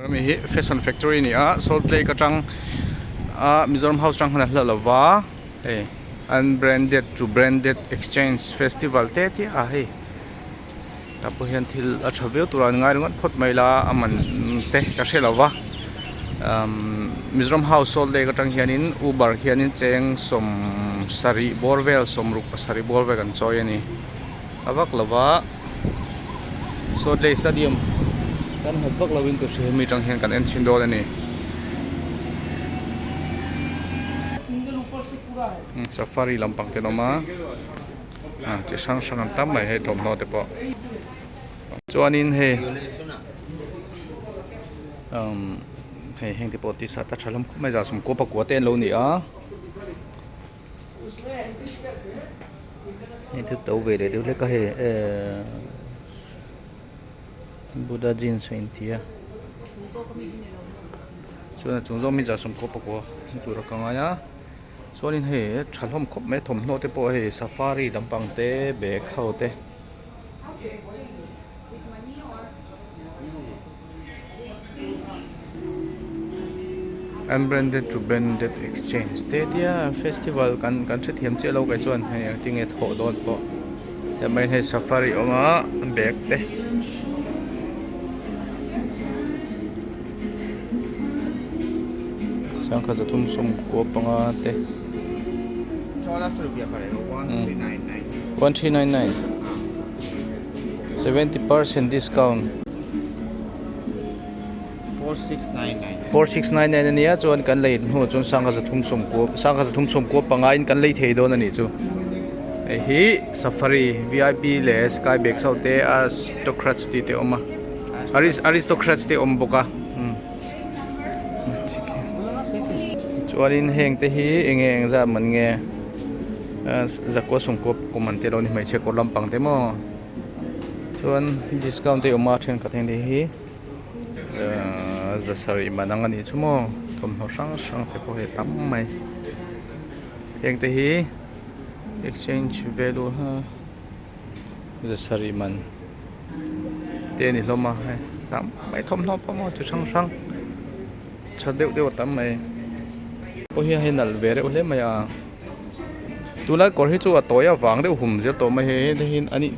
Hemi hi fashion factory a ni a salt lake atang a Mizoram house atang khan a hla lo va hei unbranded to branded exchange festival te te a hei tah pawh hian thil a tha viau tur a an ngai ringawt phawt mai la a man te ka hre lo va umm Mizoram house salt lake atang hianin uber hianin cheng sawm sarih bawr vel sawmruk pasarih bawr vel kan chawi a ni a vak lo va. Salt Lake Stadium kan hlat vak lo in ka hria hemi atang hian kan en chhin dawn a ni. Safari lampang te an awm a ah chi hrang hrang an tam mai hei thawmhnaw te pawh chuanin hei umm hei heng te pawh t-shirt a tha hlawm khawp mai zah sawmkua pakua te an lo ni a. Hei thil to ve leh deuh hlek a hei ehh Buddha jeans a inti a chuan a chung zawk mi zah sawmkua pakua hmu tur a ka ngai a chuanin hei tha hlawm khawp mai a thawmhnaw te pawh hei safari lampang te bag ho te. Unbranded to branded exchange te tia festival kan kan hrethiam chiah lo kei chuan hei engtin nge thawh dawn pawh hei mai hei safari a awm a bag te sangha zathum sawmkua panga te one three nine nine. 70% discount 4699 a nia chuan kan lei hnu chuan sangha zathum sawmkua sangha zathum sawmkua panga in kan lei thei dawn a nih chu hei hi safari vip leh sky bags ho te aristocrats tih te a awm a aristocrats te a awm bawk a chuanin heng te hi eng nge engzat man nge. Zakua sawmkua kum an tih lo ni hmeichhia kawr lampang te maw chuan discount te a awm a thenkhat heng te hi ahh za sarih man ang a nih chu maw thawmhnaw hrang hrang te pawh hei a tam mai heng te hi exchange value ha za sarih man te a ni hlawm a hei tam mai thawmhnaw pawh maw chi hrang hrang tha deuh deuh a tam mai pawh hian hei nalh ve reuh hle mai a. Tunlai kawr hi chu a tawi avang deuh hum zel tawh mai hei heti hian an ih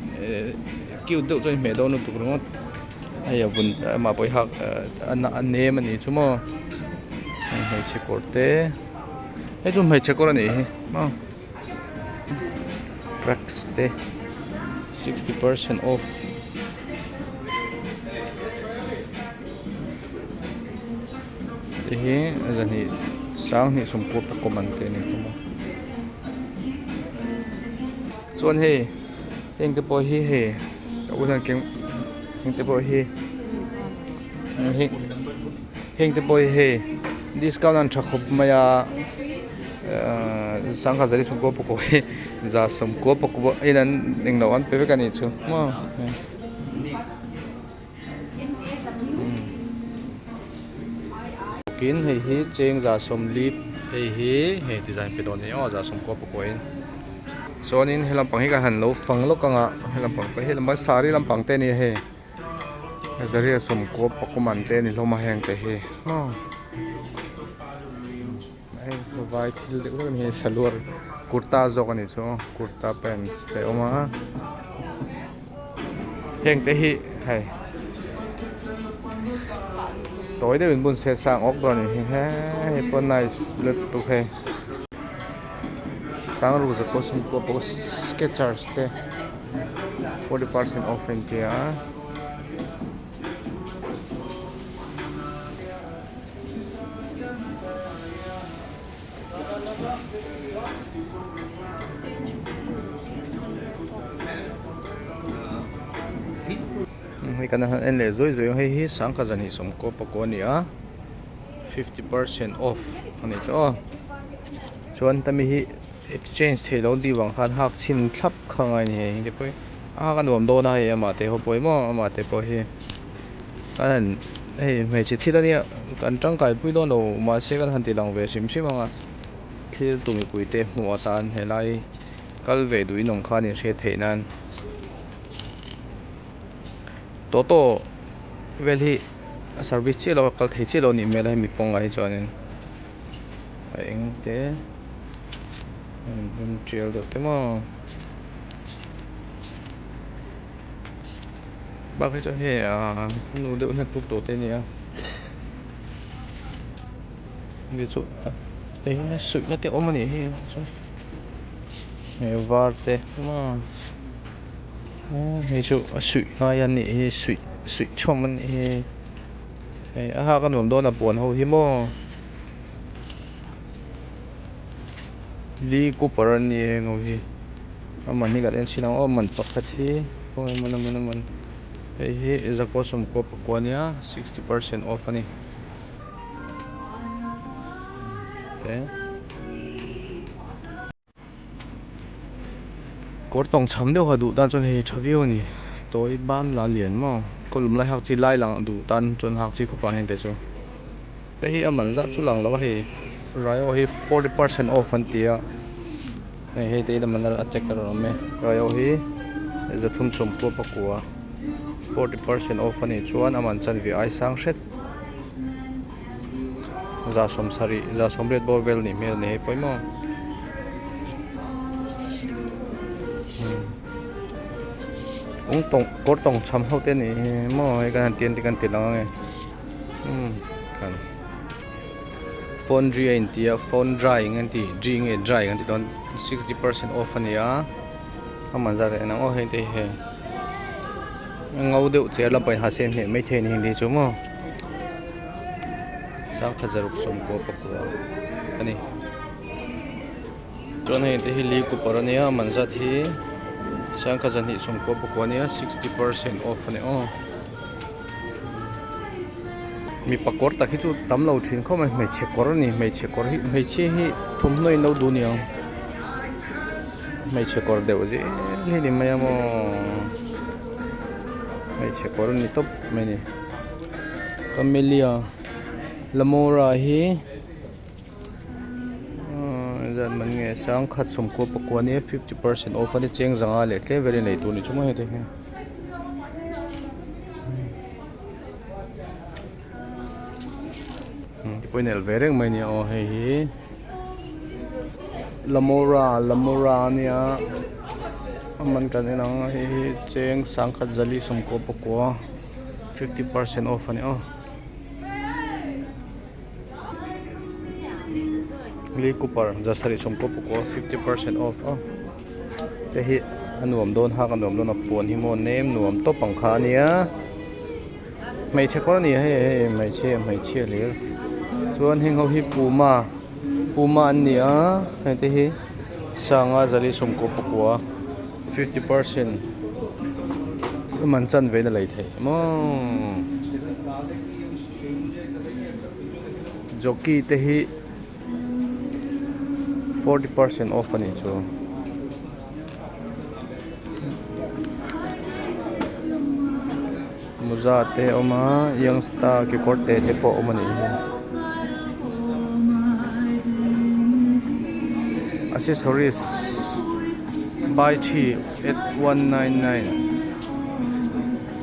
cute deuh chuan hmeh dawn lutuk ringawt hei a vun amah pawh hi hak a nem a nih chu maw hei hmeichhe kawr te hei chu hmeichhe kawr a nih hi maw trucks te 60% off. Hei hi zahnih sanghnih sawmkua pakua man te a ni thung a chuan hei heng te pawh hi hei ka u hian keng heng te pawh hi heng te pawh hi hei discount an tha khawp mai a ahh sangha zali sawmkua pakua hi za sawmkua pakua in an englo an pe vek a nih chu maw. Tin hei hi cheng za sawmli hei hi hei design pe dawn a ni aw za sawmkua pakua in chuanin he lampang hi ka han lo fang lawk ang a he lampang pawh hi lamah saree lampang te a ni a hei zaria sawmkua pakua man te a ni hlawm a heng te hi maw hei vai thil deuh hlek a ni hei salwar kurta zawk a nih chu aw kurta pants te a awm a. Heng te hi hei tawi deuh in bun se sang awk dawn a ni hi hei pawh nice lutuk hei sang ru za pawh sawmkua pawh skechers te 40% off a intia a. Hei kan han en leh zui zui ang hei hi sangkhat zahnih sawmkaw pakua a ni a 50% off a nih chu aw chuan tami hi exchange theih loh tih vang khan hak chhin thlap kha a ngai a ni hei te pawh hi a hak a nuam dawn a hei amah te ho pawh hi maw amah te pawh hi a han hei hmeichhe thil a nia kan tangkai pui dawn lo mahse kan han ti lang ve hrim hrim ang a thil tu mipui te hmuh atan helai kal ve duh in awm khan in hriat theih nan toto vel hi. a service chiah lo a kal thei chiah lo a nih hmel a hemi kawngah hi chuanin a eng te a in tial deuh te maw bak hi chuan hei ahh nu deuh hian tuk tawh te a ni a hei chu hei hi suihna te awm a nih hi chuan hei var te maw. Hei chu a suih ngai a nih hi suih suih chhawm a nih hi hei a hak a nuam dawn a puan ho hi maw Lee Cooper a ni heng ho hi a man hi kan en chhin ang aw a man pakhat hi khawnge a man a man a man hei hi zakua sawmkua pakua a nia sixty percent off a ni. Kawr tawng cham deuh ha duh tan chuan hei tha viau a ni tawi ban la lian maw kawr lum lai hak chi lai lang duh tan chuan hak chi khawp ang heng te chu hei hi a man zat chu lang lo a hei rai aw hi forty percent off an ti a hei hei te hi a man a check a rawn awm e rai aw hi zathum sawmkua pakua forty percent off a nih chuan a man chanve ai sang hret. Za sawmsarih za sawmriat bawr vel nih hmel a ni hei pawimawh kawng tawng kawr tawng cham ho te nih hi maw hei kan han ti an ti lang ange umm kan phone dri a inti a phone drying an ti dri nge drying an ti dawn sixty percent off a ni a a man zat ah en ang aw heng te hi hei ngo deuh cher lampang in ha se hneh maithei a ni heng te hi chu maw. Sangkhat zaruk sawmkua pakua a ni chuan hei te hi Lee Cooper a nia a man zat hi sangkhat zahnih sawmkua pakua a nia sixty percent off a ni aw mipa kawr tak hi chu tam lo thin khawp mai hmeichhe kawr a ni hmeichhe kawr hi hmeichhia hi thawmhnaw in lo duh a ni ang hmeichhe kawr deuh zel hi a ni mai a maw hmeichhe kawr a ni tawp mai a ni. Camellia Lamora hi zan man nge sangkhat sawmkua pakua nia fifty percent off a ni cheng zanga leh tlem velin lei tur a ni chu maw heti hian. Pawhin elh ve reng mai a nia aw hei hi Lamora Lamora a nia a man kan en ang hei hi cheng sangkhat zali sawmkua pakua. Fifty percent off a ni aw. Lee Cooper zasarih sawmkua pakua fifty percent off aw. Te hi a nuam dawn hak a nuam dawn a puan hi maw nem nuam tawp ang kha a nia. Hmeichhe kawr a ni a hei hei hmeichhia hmeichhia hlir. Chuan heng ho hi puma puma an ni a heng te hi sanga zali sawmkua pakua. Fifty percent man chan ve na lei theih maw jockey te hi forty percent off a nih chu mawza te a awm a youngstar kekawr te te pawh a awm a nih hi accessories buy three at 199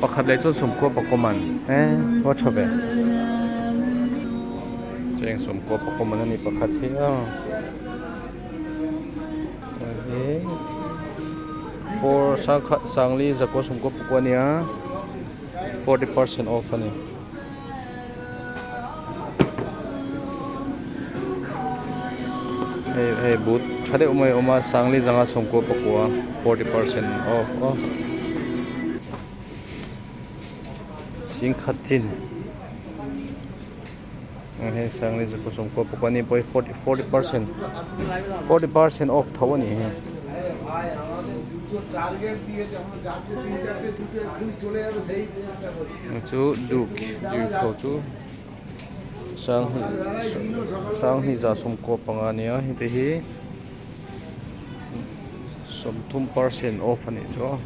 pakhat leh chuan sawmkua pakua man eh va tha ve cheng sawmkua pakua man a ni pakhat hi a four sangkhat sangli zakua sawmkua pakua a nia 40% off a ni. Hei hei boot tha deuh mai a awm a sangli zanga sawmkua pakua 40% off aw singkhat chin hei sangli zakua sawmkua pakua ni pawh hi 40% 40% off tho a ni hi. Chu duke duke ho chu sanghnih za sawmkua panga a nia hei te hi sawmthum percent off a nih chu aw.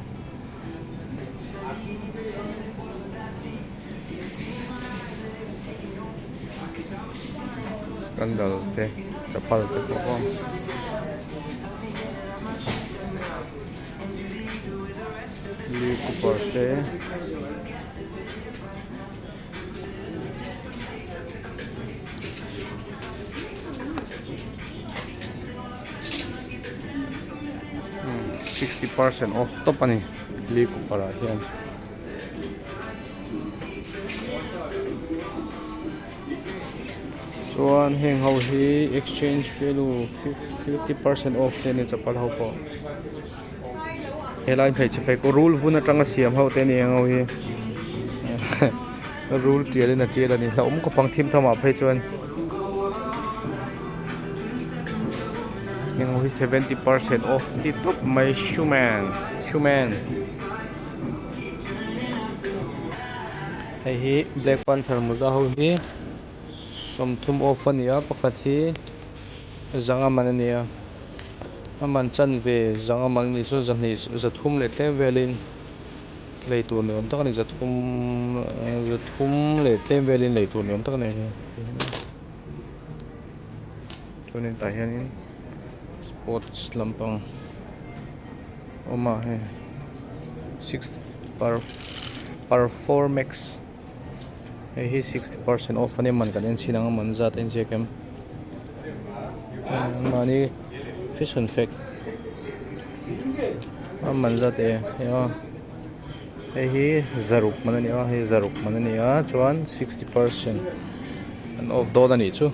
Scandal te chapal te pawh aw. Lee Cooper te. 60% off tawp a ni Lee Cooper ah hian. Chuan heng ho hi exchange value 50% off te a ni chapal ho pawh. Helai hmeichhe pheikhawk rul vun atanga siam ho te a ni ang ho hi rul tial in a tial a ni hlauhawm khawp ang thim tham ah phei chuan heng ho hi 70% off an ti tawp mai shoeman shoeman hei hi black panther mawza ho hi 30 off a ni a pakhat hi zanga man a ni a. A man chanve zanga man anih chuan zahnih zathum leh tlem velin lei tur ni awm tak a ni zathum zathum leh tlem velin lei tur ni awm tak a ni chuanin tah hianin sports lampang a awm a hei six per performax hei hi 60% off a nia man kan en chhin ang a man zat a inziak em mahni fashion fake a man zat e hei a hei hi zaruk man a ni a hei zaruk man a ni a chuan 60% an off dawn a nih chu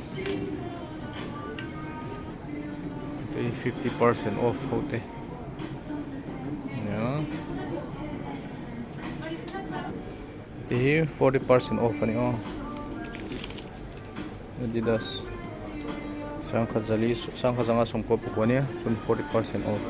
hei 50% off ho te nia. Ti hi 40% off a ni aw Adidas sangkhat zali sangkhat zanga sawmkua pakua ania chuan 40% off.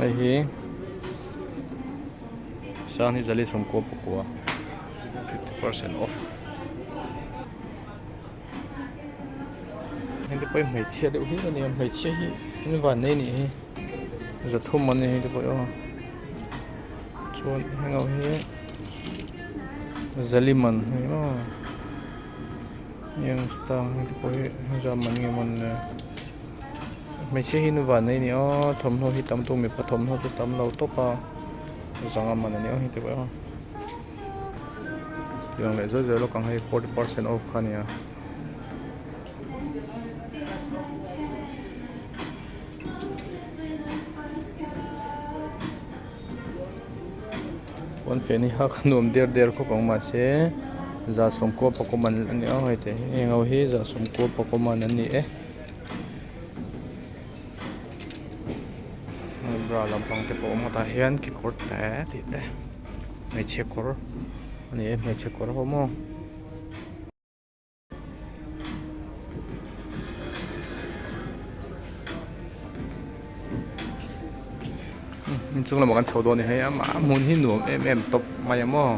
Hei hi sang hi zali sawmkua pakua 50% off heng te pawh hi hmeichhia deuh hi a ni a hmeichhia hi an vannei a nih hi zathum an ni heng te pawh hi aw chuan heng ho hi. Zaliman hei maw youngster heng te pawh hi zaman nge mawn le hmeichhia hi van nei a ni a thawmhnaw hi tam tur mipa thawmhnaw chu tam lo tawp a zanga man a ni a heng te pawh hi tiang leh zawih zawih lawk ang hei 40% off kha a ni a. Pawnfen hi hak a nuam der der khawp ang mahse za sawmkua pakua man a ni ang hei te hi heng ho hi za sawmkua pakua man an ni e bra lampang te pawh a awm a tah hian kekawr te tih te hmeichhe kawr a ni e hmeichhe kawr ho maw. Inchung lamah kan chho dawn a ni hei a a hmun hi nuam em em tawp mai a maw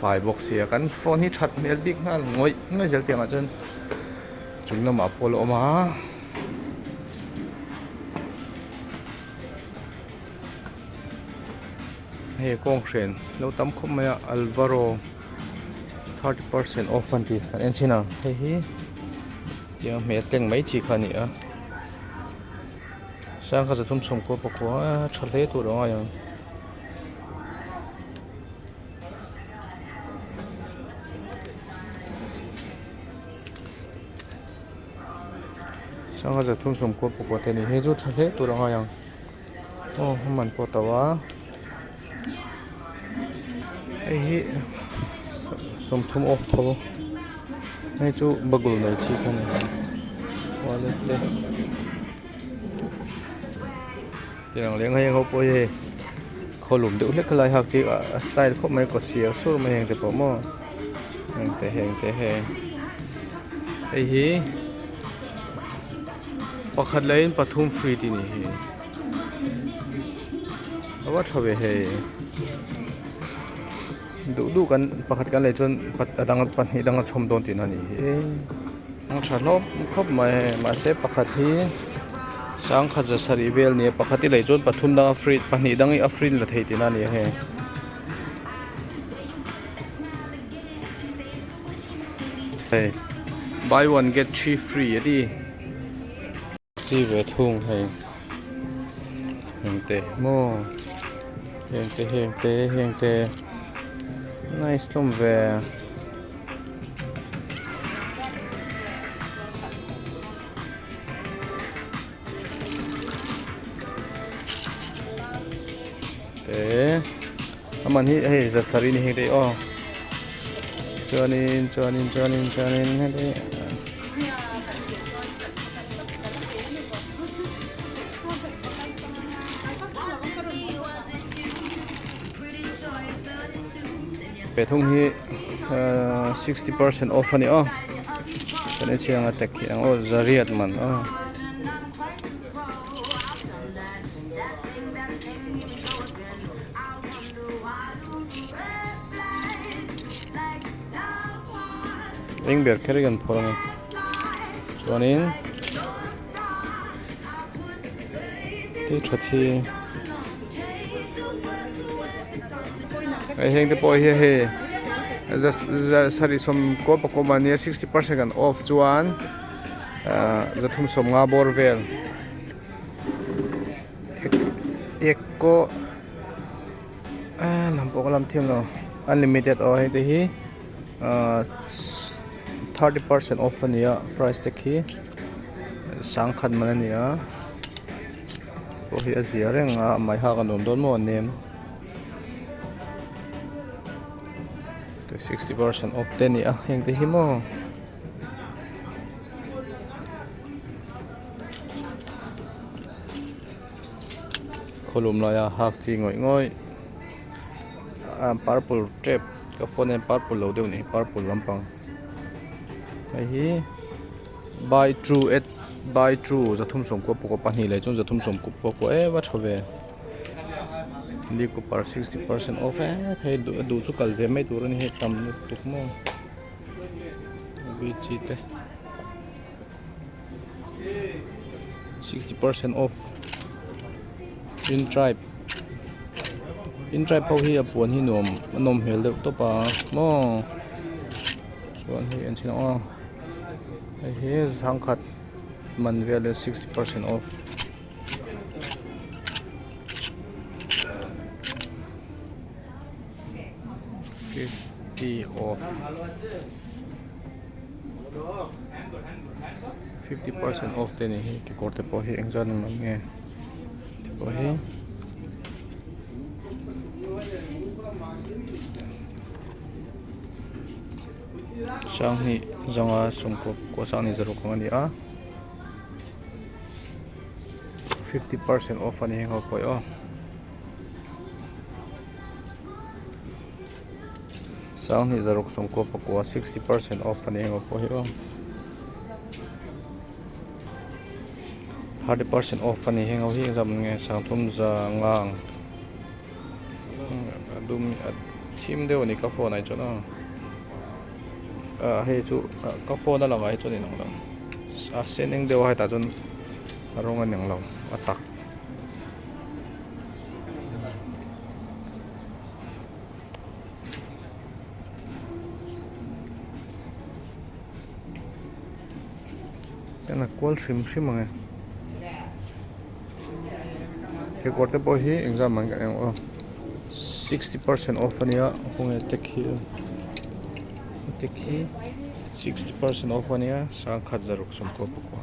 fai bawk sia kan phone hi that hmel bik nghal ngawih ngawih zel tiangah chuan chung lamah pawh a la awm a. Hei kawnghren lo tam khawp mai a Alvaro 30% off an ti kan en chhin ang hei hi tiang hmel tleng mai chi kha a ni a sangha zathum sawmkua pakua tha hle tur a ngai ang. Sangha zathum sawmkua pakua te a ni hei chu tha hle tur a ngai ang. Aw a man pawh to a hei hi sawmthum off tho hei chu bagul nei chi kha a ni wallet te tiang leng hei ho pawh hi hei khawlum deuh hlek lai hak chi a style khawp mai kaw siar sur mai heng te pawh maw heng te heng te heng hei hi. Pakhat leh in pathum free tih ni hi a va tha ve hei duh duh kan pakhat kan lei chuan a dang pahnih dang a chhawm dawn tihna a ni hi a tha hlawm khawp mai hei mahse pakhat hi sangkhat za sarih vel a ni a pakhat i lei chuan pathum dang a free pahnih dang hi a free la thei tihna a ni a hei. Hei buy one get three free a ti. Chi ve thung hei heng te maw heng te heng te heng te nice hlawm ve. Te aman hi hei zasarih ni heng te aw chuanin chuanin chuanin chuanin heti pathum hi ahh 60% off a ni aw chuan a chhiang a tek hi ang aw zariat man aw. Eng ber kher hi kan phawrh a ni chuanin thil tha thi hei heng te pawh hi hei sarih sawm kaw pakua mahnia sixty percent kan off chuan. Ahh zathum sawmnga bawr vel eco ah lam pawh ka lam thiam lo unlimited aw hei te hi ahh 30 percent off a ni a price te khi sangkhat man a ni a pawh hi a zia reng a amah hi hak a nuam dawn maw a nem 60 percent off te a ni a heng te hi maw. Khawlum laia hak chi ngawih ngawih a purple tep ka phone hian purple lo deuh a ni purple lampang hei hi buy two at buy two zathum sawmkua pakua pahnih leh chuan zathum sawmkua pakua em a tha ve lee cooper 60% off e hei duh chu kal ve mai tur a ni hei tam lutuk maw. Chi te 60% off in tribe in tribe ho hi a puan hi nuam a nawm hmel deuh tawp a maw chuan hei en chhin ang aw hei hi zangkhat man vel a 60% off. 50 off 50% off te ni hi kekawr te pawh hi engzat ni mai nge te pawh hi sanghnih zawnga sawmkua pakua sanghnih zaruk ang a ni a 50% off a ni heng ho pawh hi aw. Sanghnih zaruk sawmkua pakua 60% off a ni emaw pawh hi aw 30% off a ni heng ho hi engzah man nge sangthum za ngang a dum a thim deuh a ni ka phone ah hi chuan aw ah hei chu ka phone a langah hi chuan a inang lo a sen eng deuh a hetah chuan a rawng a inang lo a tak. A kual hrim hrim ang e kekawr te pawh hi engzah man ka eng aw 60% off ania khawnge tek hi tek hi 60% off ania sangkhat zaruk sawmkua pakua.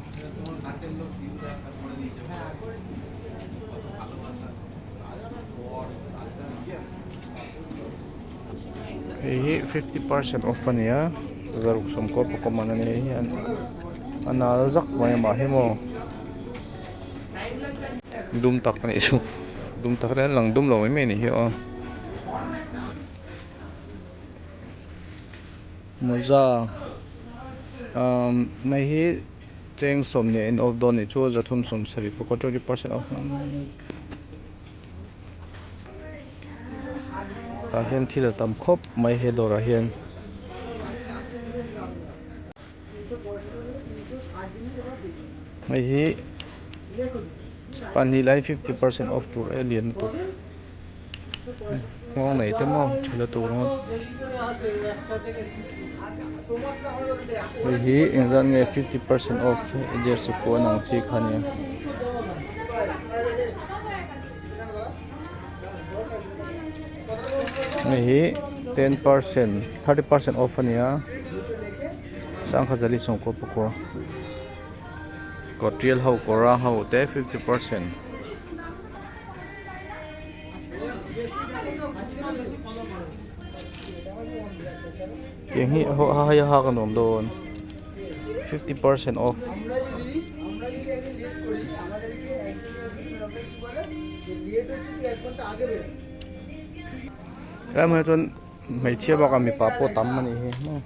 Hei hi 50% off a ni a zaruk sawmkua pakua man a ni hei hian a nal zak mai amah hi maw dum tak a nih chu dum tak a lang dum lo mai mai a nih hi aw mawza umm hei hi. Cheng sawmhnih in off dawn nih chu zathum sawmsarih pakua 20% off tah hian thil a tam khawp mai he dawrah hian. Hei hi pahnih lai 50% off tur e lian lutuk. Nghawng nei te maw tha lutuk ringawt. Hei hi engzat nge 50% off jersey puan ang chi kha nia. Hei hi 10% 30% off a nia sangkhat zali sawmkua pakua kawr tial ho kawr rang ho te 50%. Tiang hi hei a hak a nuam dawn 50% off. Helai hmunah chuan hmeichhia bakah mipa pawh tam a nih hi maw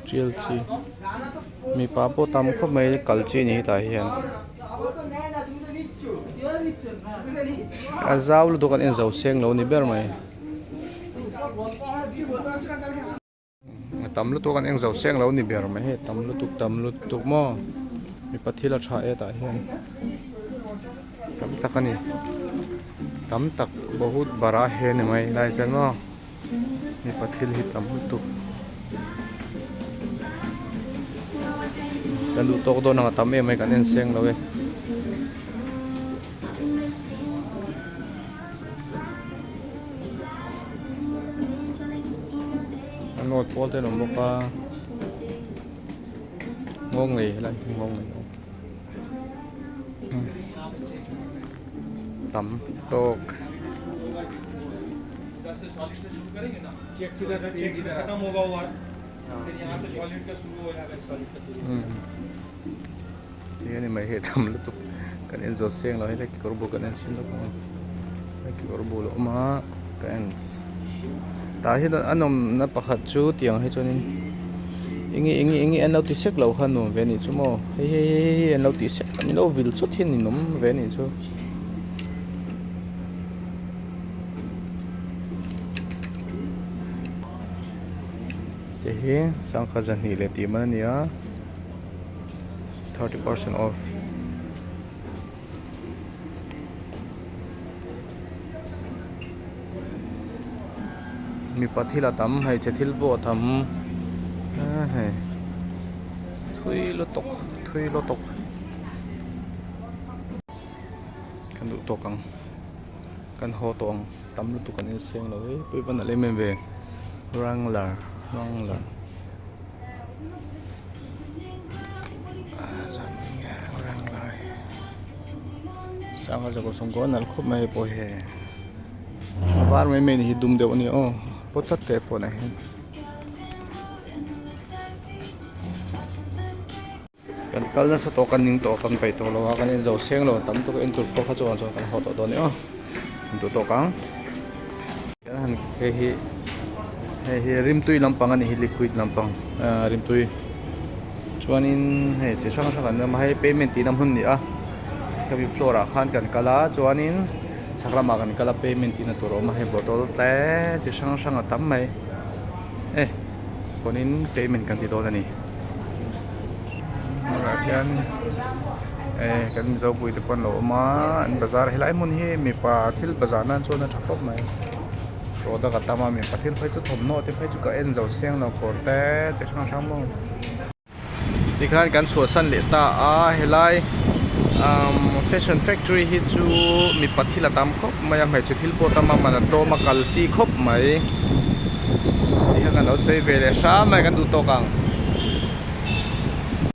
tial chi mipa pawh tam khawp mai kal chi a ni hetah hian a zau lutuk an en zo seng lo a ni ber mai. A tam lutuk an eng zo seng lo ni ber mai hei tam lutuk tam lutuk maw mipa thil a tha e tah hian tam tak a ni tam tak bahut bara he ni mai lai chuan maw mipa thil hi tam lutuk kan duh tawk dawn ang a tam em mai kan en seng lo e. A note pawl te an awm bawk a nghawng nei helai hi nghawng nei a awm tam tawk. Ti a ni mai hei tam lutuk kan en zawt seng lo helai kekawr bul kan en chhin lawk ang helai kekawr bul a awm a pants tah hian a nawmna pakhat chu tiang hi chuanin enge enge enge an lo ti sek lo kha nuam ve a nih chu maw hei hei hei hei an lo tih sek an lo vil chawt hian ninawm ve a nih chu. Hei hi sangha zahnih leh tih man a ni a. 30% off mipa thil a tam hmeichhe thil pawh a tam hei thui lutuk thui lutuk kan duh tawk ang kan haw tawh ang tam lutuk an inseng lo e pawh hi va nalh em em ve wrangler wrangler. Sangha zakua sawmkua a nalh khawp mai pawh hi a var mai mai ni hi dum deuh a ni aw pawt tlat teh phone ah hian kan kal nasa tawh kan ning tawh kan peih tawh lo a kan en zo seng lo tam tuk en tur pawh kha chuan chuan kan haw tawh dawn a ni aw en duh tawk ang hei hi hei hi rimtui lampang a ni hi liquid lampang ahh rimtui chuanin hei chi hrang hrang an awm a hei payment tihna hmun a ni a khami floor ah khan kan kal a chuanin chhak lamah kan kal a payment tihna tur a awm a hei bottle te chi hrang hrang a tam mai e pawnin payment kan ti dawn a ni tunah hian eh kan mizo pui te pawh an lo awm a an bazar helai hmun hi mipa thil bazar nan chuan a tha khawp mai product a tam a mipa thil phei chu thawmhnaw te phei chu ka en zo chiang lo kawr te chi hrang hrang maw tikhan kan chhuahsan leh ta a helai umm fashion factory hi chu mipa thil a tam khawp mai a hmeichhe thil pawh a tam a man a tlawm a kal chi khawp mai tikhan kan lo sawi ve leh hram mai kan duh tawk ang.